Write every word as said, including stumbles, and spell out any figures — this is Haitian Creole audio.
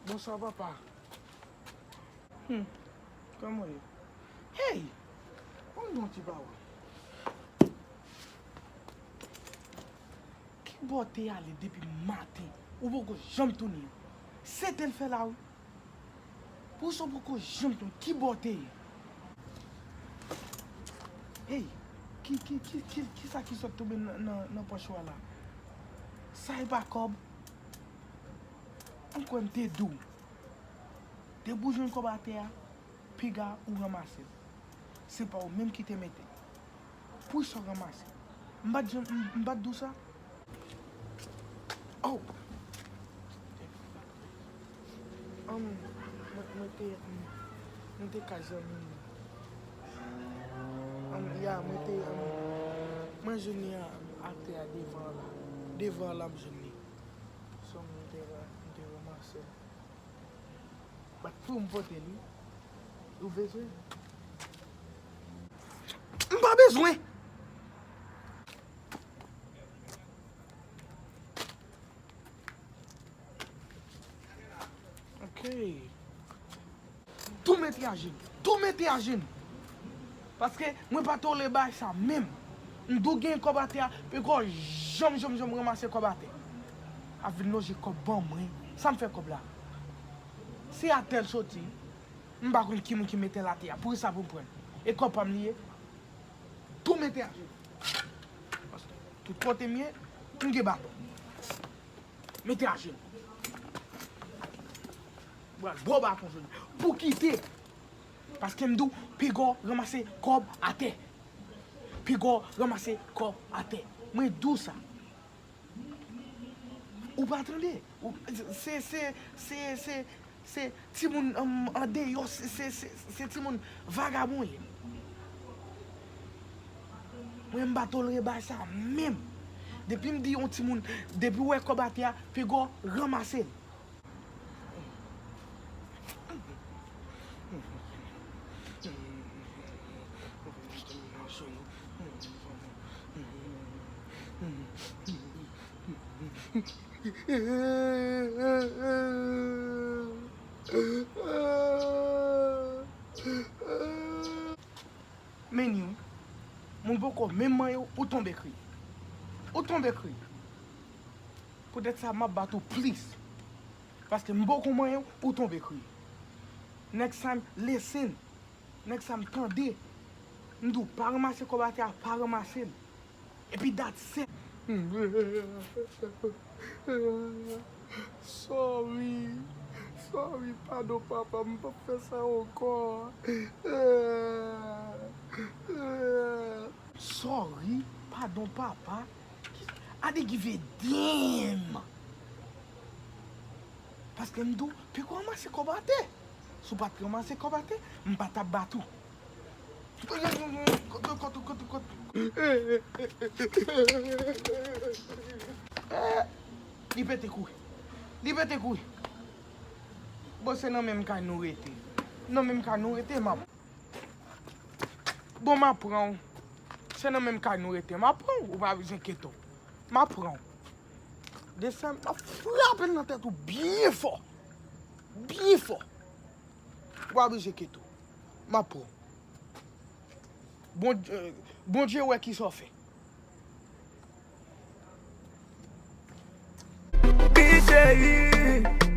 Bonswa, papa. Hmm. Kòman w ye? Hey! Ban m di w yon ti pawòl. Ki bò w te ale depi maten? Ou poko janm tounen. Sèt è l fè la, wi. Poukisa w poko janm tounen? Ki bò w te ye? Hey! Ki, ki, ki, ki, kisa ki sot tonbe nan, nan, nan pòch ou a la? Sa e pa kòb? M kwè m te di w. Depi w jwenn kòb atè a, piga ou ranmase l. Se pa ou menm ki te mete l. Poukisa w ranmase l? M pa t janm, m, m pa t di w sa? Oh! Ann, mwen, mwen te, mwen te kay zanmi m. Ann, ya, mwen te, ann, mwen jwenn li a, atè a devan la. Devan la, m jwenn li. So, mwen te, mwen te ranmase l. Bat pou m pote li. Ou bezwen? M pa bezwen. Ok. Tou mete ajenou. Tou mete ajenou. Paske mwen pa tolere bagay sa menm. M di w gen kòb atè a, peko janm, janm, janm ranmase kòb atè. Ap vin lonje kòb ban mwen. Sa m fè kòb la? Se atè l soti. M pa konn ki moun ki mete l atè a. Poukisa pou m pran l? E kòb pa m li ye? Tou mete ajenou. Paske tout kote m ye, m gen baton. Mete ajenou. Bral bo baton jodi. Pou kite. Paske m di w, piga w ranmase kòb atè. Piga w ranmase kòb atè. Mwen di w sa. Ou pa tande? Ou, se, se, se, se, se timoun, um, andeyò, se, se, se, se timoun vagabon ye. Mwen, m pa tolere bagay sa menm. Depi m di yon timoun, depi w wè kòb atè a, piga w ranmase l. Men ni wi. Moun poko menm manyen w, ou tonbe kriye. Ou tonbe kriye. Poutèt sa, m ap bat ou plis. Paske m poko manyen w, ou tonbe kriye. Next time, listen. Next time, tande. M di w, pa ranmase kòb atè a, pa ranmase l. Epi that's it. Sorry. Sorry, padon papa, m p ap fè sa ankò. Sorry, padon papa. I didn't give a damn. Paske m di w, peko ranmase kòb atè. Si w pa t ranmase kòb atè, m pa t ap bat ou. Kote, kote, kote, kote. Eh, li pete kouri. Li pete kouri. Bon, se nan menm kay nou rete. Nan menm kay nou rete, m ap Bon, m ap pran w. Se nan menm kay nou rete. M ap pran w. Ou pa bezwen enkyete w. M ap pran w. Desann, m ap frape l nan tèt ou byen fò. Byen fò. Ou pa bezwen enkyete w. M ap pran w. Bon, Bondye wè kisa w fè. Wi, cheri.